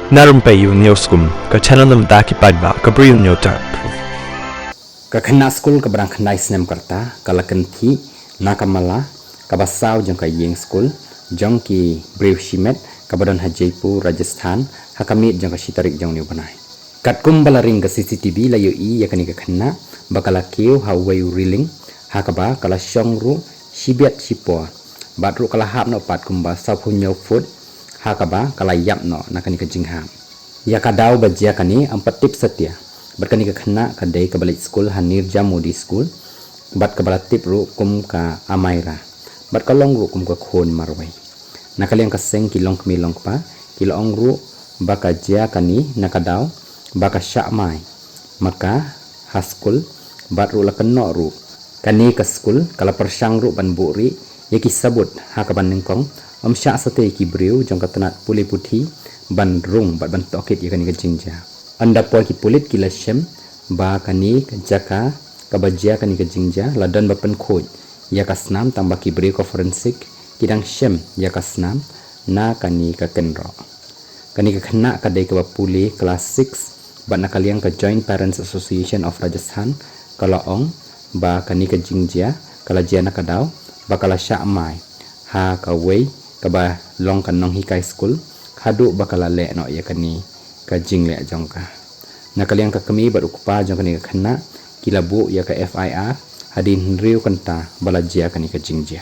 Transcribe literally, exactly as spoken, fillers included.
Na rympei ïa u News Kum, ka channel na bynta ki paidbah ka Bri u Hynñiewtrep. Ka khynnah skul kaba dang khyndai snem ka rta ka la kynthih na ka mala kaba saw jong ka ïing skul jong ki briew shimet kaba don ha Jaipur, Rajasthan, ha ka miet jong ka shi tarik jong une u bnai. Katkum ba la ring ka C C T V la ïohi ïa kane ka khynnah ba ka la kiew ha uwei u railing, ha kaba ka la shong ruh shi biat shi por, bad ruh ka la hap noh pat kumba sawphew hynñiew foot, ha kaba ka la ïap noh na kane ka jinghap. Ïa ka daw ba jia kane ym pat tip satia, bad kane ka khynnah ka dei kaba leit skul ha Nirja Modi School, bad kaba la tip ruh kum ka Amaira, bad ka long ruh kum ka khun marwei. Na ka liang ka seng ki longkmie longkpa ki la ong ruh ba ka jia kane na ka daw ba ka shah mai ma ka ha skul, bad ruh la kynnoh ruh kane ka skul ka la pyrshang ruh ban buhrieh ïa ki sabut, ha kaba nyngkong ym shah satia ïa ki briew jong ka tnat pule puthi ban rung bad ban tohkit ïa kane ka jingjia. Ynda poi ki pulit ki la shem ba kane ka jaka kaba jia kane ka jingjia la don ba pynkhuid ïa ka snam, tangba ki briew ka forensic ki dang shem ïa ka snam na kane ka kynroh. Kane ka khynnah ka dei kaba pule klas six, bad na ka liang ka Joint Parents Association of Rajasthan ka la ong ba kane ka jingjia ka la jia na ka daw ba ka la shah mai ha kawei kaba long ka nonghikai skul, haduh ba ka la leh noh ïa kane ka jingleh jong ka. Na ka liang ka kmie bad u kpa jong kane ka khynnah ki la buh ïa ka F I R hadien hynriew kynta ba la jia kane ka jingjia.